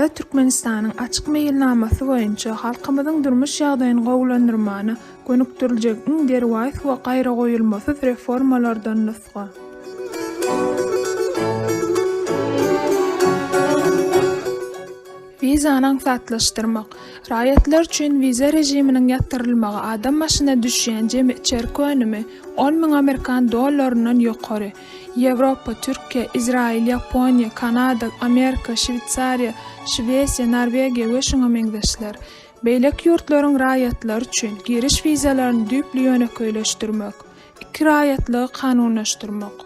Täze Türkmenistanyň açyk meýilnamasy boýunça halkymyzyň durmuş ýagdaýyny gowulandyrmana gönükdiriljek iň derwaýys we gaýragoýulmasyz reformalardan nusga. Wizany aňsatlaşdyrmak. Raýatlar üçin wiza režiminiň ýatyrylmagy adam başyna düşýän jemi içerki önümi on müň amerikan dollaryndan ýokary, Ýewropa, Türkiýe, Izrail, Ýaponiýa, Kanada, Amerika, Şweýsariýa, Şwesiýa, Norwegiýa we şuňa meňzeşler. Beýleki ýurtlaryň raýatlary üçin giriş wizalaryny düýpli ýönekeýleşdirmek. Iki raýatlygy kanunlaşdyrmak.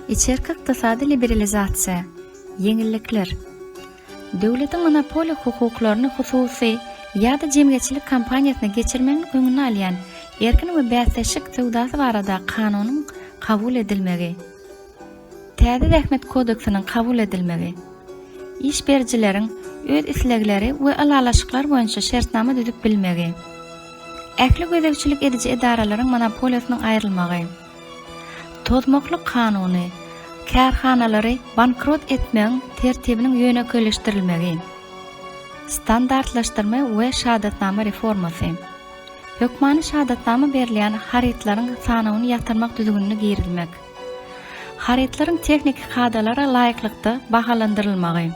Içerki ykdysady liberalizasiýa, ýeňillikler. Döwletiň monopoliýa hukuklaryny hususy ýa-da jemgyýetçilik kompaniýasyna geçirmegiň öňüni alýan Erkin we bäsleşik söwdasy barada kanunyň kabul edilmegi. Täze Zähmet kodeksiniň kabul edilmegi. Iş berijileriň öz islegleri we ylalaşyklar boýunça şertnama düzüp bilmegi. Ähli gözegçilik ediji edaralaryň monopoliýasynyň aýrylmagy. Tozmaklyk kanuny, kärhanalary bankrot etmegiň tertibiniň ýönekeýleşdirilmegi. Standartlaşdyrma we şahadatnama reformasy. Hökmany şahadatnama berilýän harytlaryň sanawyny ýatyrmak düzgünini girizmek. Harytlaryň tehniki kadalara laýyklykda bahalandyrylmagy.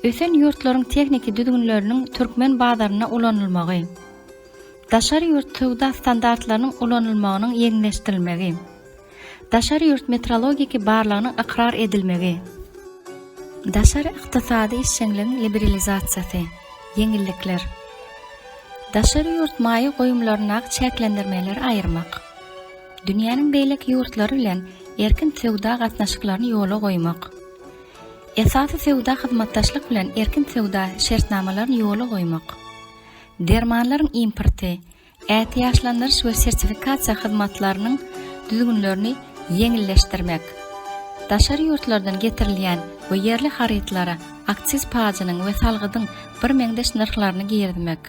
Ösen ýurtlaryň tehniki düzgünleriniň türkmen bazarynda ulanylmagy. Daşary ýurt söwda standartlarynyň ulanylmagynyň ýeňilleşdirilmegi. Daşary ýurt metrologiki barlagynyň ykrar edilmegi. Daşary ykdysady işjeňligiň liberalizasiýasy, ýeňillikler. Daşary ýurt maýa goýumlaryndaky çäklendirmeleri aýyrmak. Dünýäniň beýleki ýurtlary bilen erkin söwda gatnaşyklaryny ýola goýmak. Esasy söwda hyzmatdaşlyk bilen erkin söwda şertnamalaryny ýola goýmak. Dermanlaryň importy, ätiýaçlandyryş we sertifikasiýa hyzmatlarynyň düzgünlerini ýeňilleşdirmek, daşary ýurtlardan getirilýän we ýerli harytlara aksiz pajynyň we salgydyň birmeňzeş nyrhlaryny girizmek,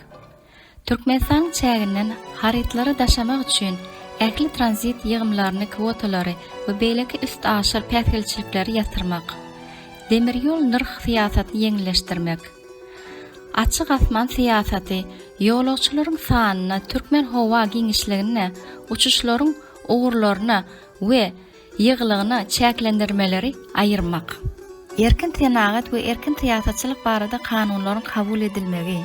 Türkmenistanyň çäginden harytlary daşamak üçin ähli tranzit ýygymlaryny, kwotalary we beýleki üstaşyr päsgelçilikleri ýatyrmak, demir ýol nyrh syýasatyny ýeňilleşdirmek. Açyk asman syýasaty ýolagçylaryň sanyna, türkmen howa giňişliginde uçuşlaryň ugurlaryna we ýygylygyna çäklendirmeleri aýyrmak. Erkin senagat we erkin syýasatçylyk barada kanunlaryň kabul edilmegi.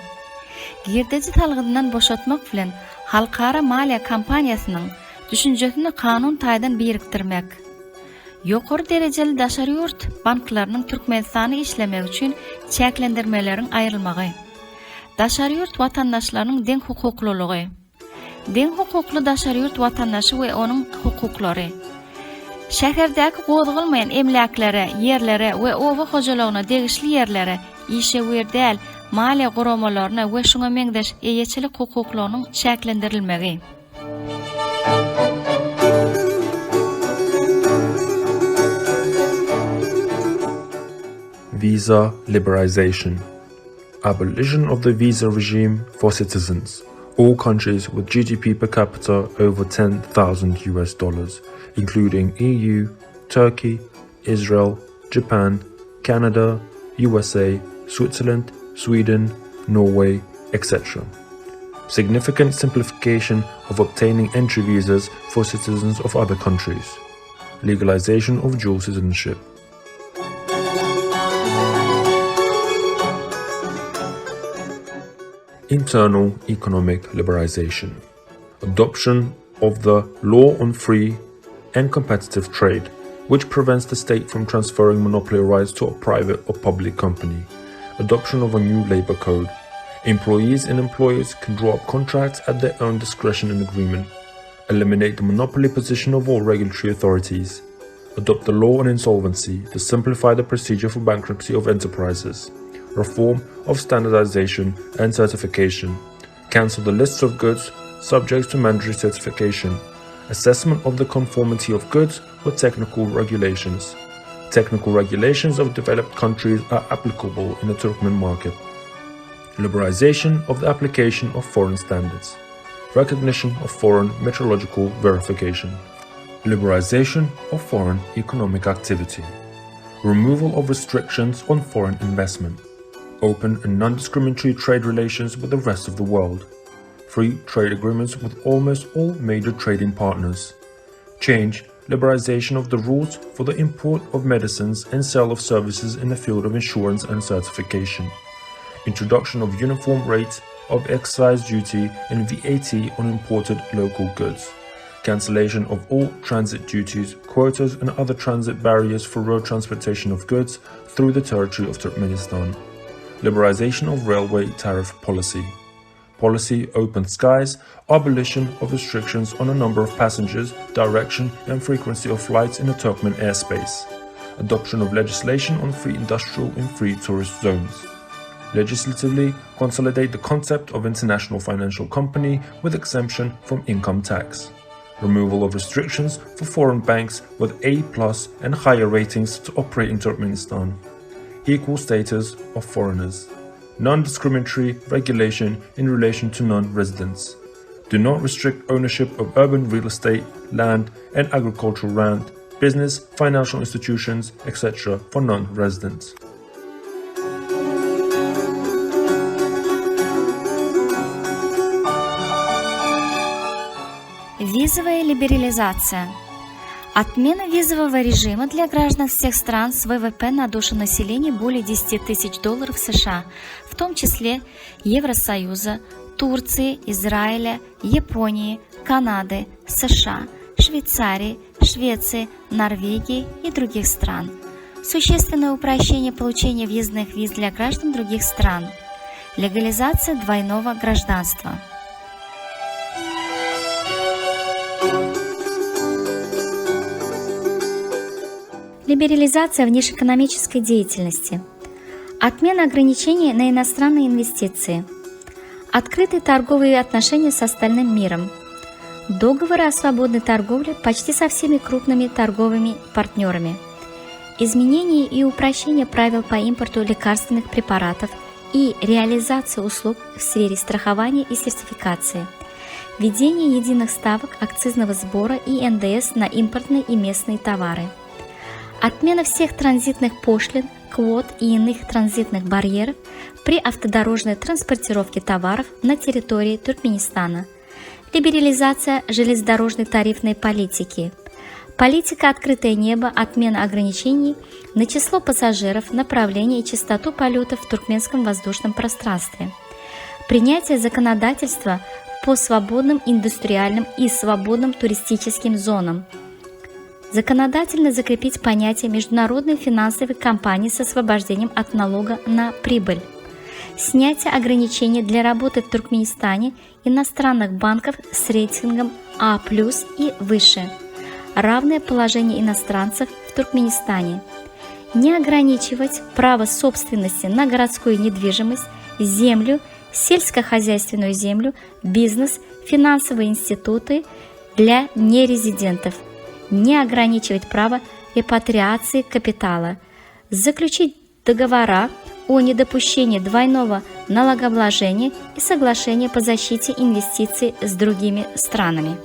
Girdeji salgydyndan boşatmak bilen halkara maliýe kompaniýasynyň düşünjesini kanun taýdan birikdirmek. Ýokary derejeli daşary ýurt banklarynyň Türkmenistanda işlemegi üçin çäklendirmeleriň aýrylmagy. Daşary ýurt watandaşlarynyň deň hukuklylygy. Deň hukukly daşary ýurt watandaşy we onuň hukuklary. Şäherdäki gozgalmaýan emläklere, ýerlere we oba hojalygyna degişli ýerlere, işewür däl maliýe guramalaryna we şuňa meňzeş eýeçilik hukuklarynyň çäklendirilmegi. Visa liberalization, Abolition of the visa regime for citizens, all countries with GDP per capita over 10,000 US dollars, including EU, Turkey, Israel, Japan, Canada, USA, Switzerland, Sweden, Norway, etc. Significant simplification of obtaining entry visas for citizens of other countries. Legalization of dual citizenship. Internal economic liberalization. Adoption of the Law on Free and Competitive Trade, which prevents the state from transferring monopoly rights to a private or public company. Adoption of a new labor code. Employees and employers can draw up contracts at their own discretion and agreement. Eliminate the monopoly position of all regulatory authorities. Adopt the law on insolvency to simplify the procedure for bankruptcy of enterprises. Reform of standardization and certification. Cancel the lists of goods subject to mandatory certification. Assessment of the conformity of goods with technical regulations. Technical regulations of developed countries are applicable in the Turkmen market. Liberalization of the application of foreign standards. Recognition of foreign metrological verification. Liberalization of foreign economic activity. Removal of restrictions on foreign investment. Open and non-discriminatory trade relations with the rest of the world. Free trade agreements with almost all major trading partners. Change liberalization of the rules for the import of medicines and sale of services in the field of insurance and certification. Introduction of uniform rates of excise duty and VAT on imported local goods. Cancellation of all transit duties, quotas and other transit barriers for road transportation of goods through the territory of Turkmenistan. Liberalization of railway tariff policy. Policy Open Skies, abolition of restrictions on the number of passengers, direction and frequency of flights in the Turkmen airspace. Adoption of legislation on free industrial and free tourist zones. Legislatively consolidate the concept of international financial company with exemption from income tax. Removal of restrictions for foreign banks with A plus and higher ratings to operate in Turkmenistan. Equal status of foreigners. Non-discriminatory regulation in relation to non-residents. Do not restrict ownership of urban real estate, land and agricultural land, business, financial institutions, etc. for non-residents. Визовая либерализация. Отмена визового режима для граждан всех стран с ВВП на душу населения более 10 тысяч долларов США, в том числе Евросоюза, Турции, Израиля, Японии, Канады, США, Швейцарии, Швеции, Норвегии и других стран. Существенное упрощение получения въездных виз для граждан других стран. Легализация двойного гражданства. Либерализация внешэкономической деятельности. Отмена ограничений на иностранные инвестиции. Открытые торговые отношения с остальным миром. Договоры о свободной торговле почти со всеми крупными торговыми партнерами. Изменение и упрощение правил по импорту лекарственных препаратов и реализация услуг в сфере страхования и сертификации. Введение единых ставок акцизного сбора и НДС на импортные и местные товары. Отмена всех транзитных пошлин, квот и иных транзитных барьеров при автодорожной транспортировке товаров на территории Туркменистана. Либерализация железнодорожной тарифной политики. Политика «Открытое небо», отмена ограничений на число пассажиров, направление и частоту полетов в туркменском воздушном пространстве. Принятие законодательства по свободным индустриальным и свободным туристическим зонам. Законодательно закрепить понятие международной финансовой компании с освобождением от налога на прибыль. Снятие ограничений для работы в Туркменистане иностранных банков с рейтингом А плюс и выше. Равное положение иностранцев в Туркменистане. Не ограничивать право собственности на городскую недвижимость, землю, сельскохозяйственную землю, бизнес, финансовые институты для нерезидентов. Не ограничивать право репатриации капитала. Заключить договора о недопущении двойного налогообложения и соглашения по защите инвестиций с другими странами.